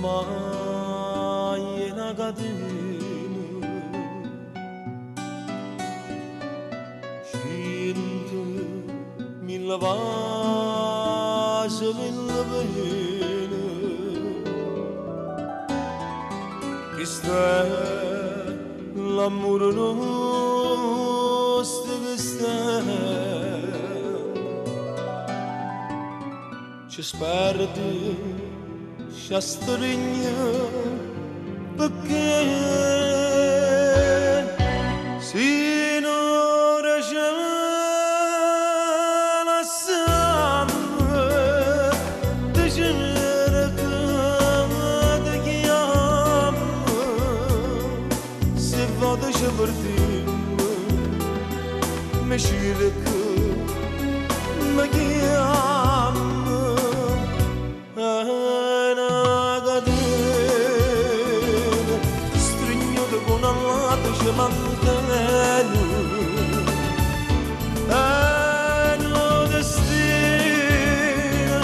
Mai una catena Scende mille vase, mille pene Questa è l'amore nostro che sta Ci sperde, ci stringe perché sinora ce la siamo ti cerco, ti chiamo se vado ci perdiamo mi cerco, mi chiamo una catena stringuta con lato ci mantiene è un destino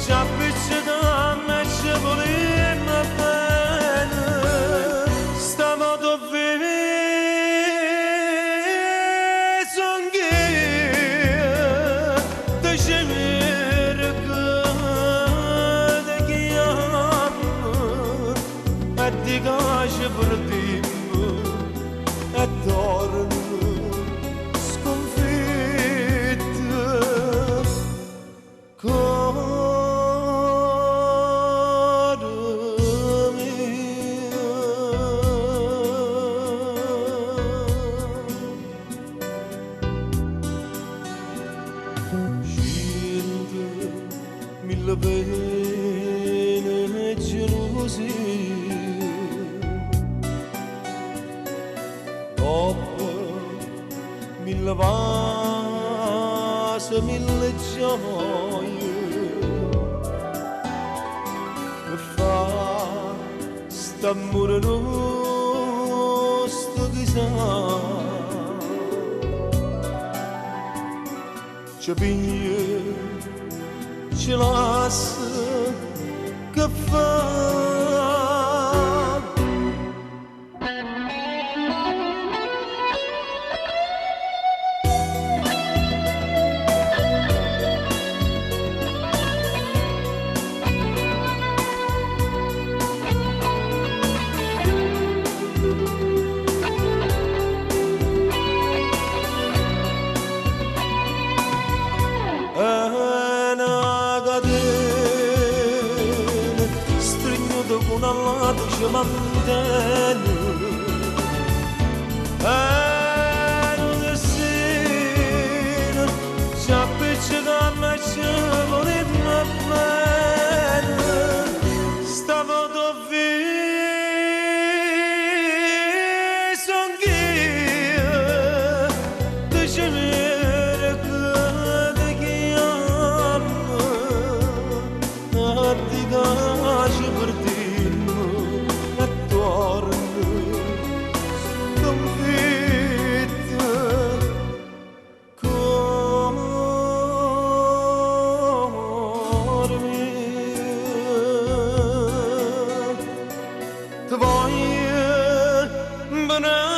ci appiccichiamo e ci vogliamo bene stavolta son io ti cerco, ti chiamo e ti ci perdiamo e torno sconfitto Core mio. Scende mille pene e gelosie Dopo mille vase, mille gioie Che fa st'amore nostro chissà Ci piglia, ci lascia, che fa? Una catena stringuta con lato ci mantiene è un destino ci appiccichiamo e ci vogliamo bene stavolta son io ti cerco, ti chiamo e ti ci perdiamo e torno sconfitto Core mio ti voglio bene.